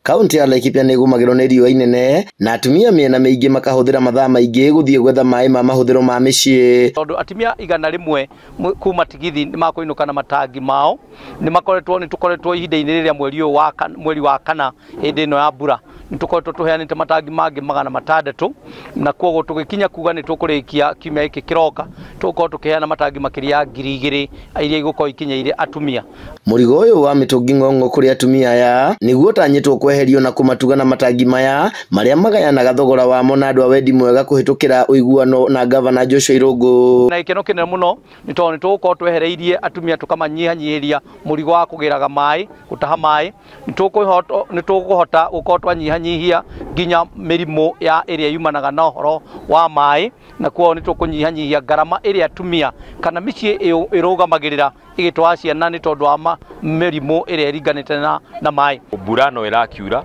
Kaunti ya Laikipia nĩ ĩgũmagĩrwo nĩ riũa inene na atumia mĩena mĩingĩ makahũthĩra mathaa maingĩ gũthiĩ gwetha maĩ ma mahũthĩro ma mĩciĩ. Tondũ atumia 100 kuma Tigithi nĩ makũinũka na matangi mao, nĩ makoretwo nĩ tũkoretwo ihinda-inĩ rĩrĩa mweri ũyũ wa mweri wa kana hĩndĩ ĩno ya mbura nĩ tũkoretwo tũheanĩte matangi mangĩ 600, na koguo tũgĩkinya kuga nĩ tũkũrĩkia kiumia gĩkĩ kĩroka tũgũkorwo tũkĩheana matangi makĩria ya 2000 iria igũkorwo ikinyĩire atumia. Mũrigo ũyũ wa mĩtũngi ng'ong'o kũrĩ atumia aya nĩguo ũtanyĩtwo kweherio na kũmatuga na matangi maya marĩa magayanaga thogora wamo na andũ a wendi mwega kũhĩtũkĩra ũiguano na gavana Joshua Irũngũ. Na gĩkeno kĩnene mũno nĩ tondũ nĩ tũgũkorwo twehereirie atumia tũkamanyihanyihĩria mũrigo wa kũgĩraga maĩ, gũtaha maĩ, nĩ tũkũhota gũkorwo twanyihanyihia nginya mĩrimũ ya ĩrĩa yumanaga na ũhoro wa maĩ, na koguo nĩ tũkũnyihanyihia ngarama ĩrĩa atumia kana mĩciĩ ĩrũgamagĩrĩra ĩgĩtwara ciana nĩ tondũ wa mĩrimũ ĩrĩa ĩringanĩte na maĩ. Mbura no ĩrakiura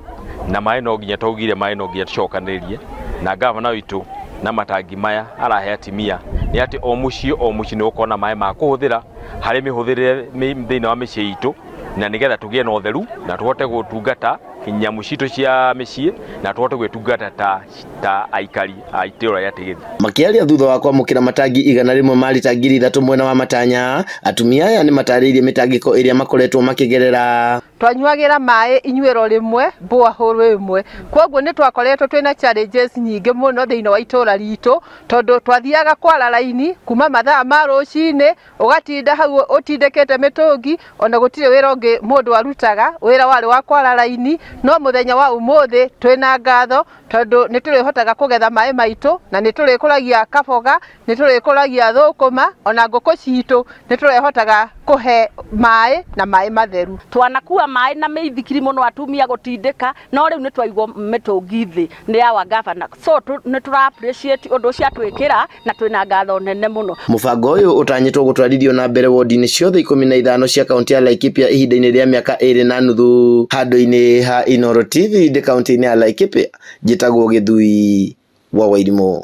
na maĩ no nginya twaugire maĩ no nginya tũcokanĩrĩrie, na gavana witũ na matangi maya arahe atumia nĩ atĩ o mũciĩ nĩ gũkorwo na maĩ ma kũhũthĩra harĩ mĩhũthĩrĩre thĩinĩ wa mĩciĩ itũ, na nĩgetha tũgĩe na ũtheru na tũhote gũtungata nyamũ citũ cia mĩciĩ na tũhote gwĩtungata ta aikari a itũũra rĩa Tigithi. Makĩaria thutha wa kwamũkĩra matangi 100 ma rita 3000 mwena wa Matanya, atumia aya nĩ matarĩirie mĩtangĩko ĩrĩa makoretwo makĩgerera. Twanyuagĩra maĩ inyuĩro rĩmwe borehole ĩmwe, koguo nĩ twakoretwo twĩna challenges nyingĩ mũno thĩinĩ wa itũũra ritũ, tondũ twathiaga kwara raini kuma mathaa ma rũcinĩ ũgatinda hau ũtindĩkĩte mĩtũngi, ona gũtirĩ wĩra ũngĩ mũndũ arutaga, wĩra warĩ wa kwara raini. No mũthenya wa ũmũthĩ twĩna ngatho tondũ nĩ tũrĩhotaga kũgetha maĩ maitũ, na nĩ tũrĩkũragia kaboga, nĩ tũrĩkũragia thũkũma, ona ngũkũ citũ nĩ tũrĩhotaga kũhe maĩ na maĩ matheru. Twanakua maĩ na mĩithikiri mũno atumia gũtindĩka, no rĩu nĩ twaigwo mĩtũngi thĩ nĩ awa gavana, so nĩ tũra appreciate ũndũ ũcio atwĩkĩra na twĩna ngatho nene mũno. Mũbango ũyũ ũtanyĩtwo gũtwarithio na mbere wodi-inĩ ciothe 15 cia kaunti ya Laikipia ihinda-inĩ rĩa mĩaka 2.5. Handũ-inĩ ha Inooro TV ndĩ kaunti-inĩ ya Laikipia, njĩtagwo Gĩthui wa Wairimũ.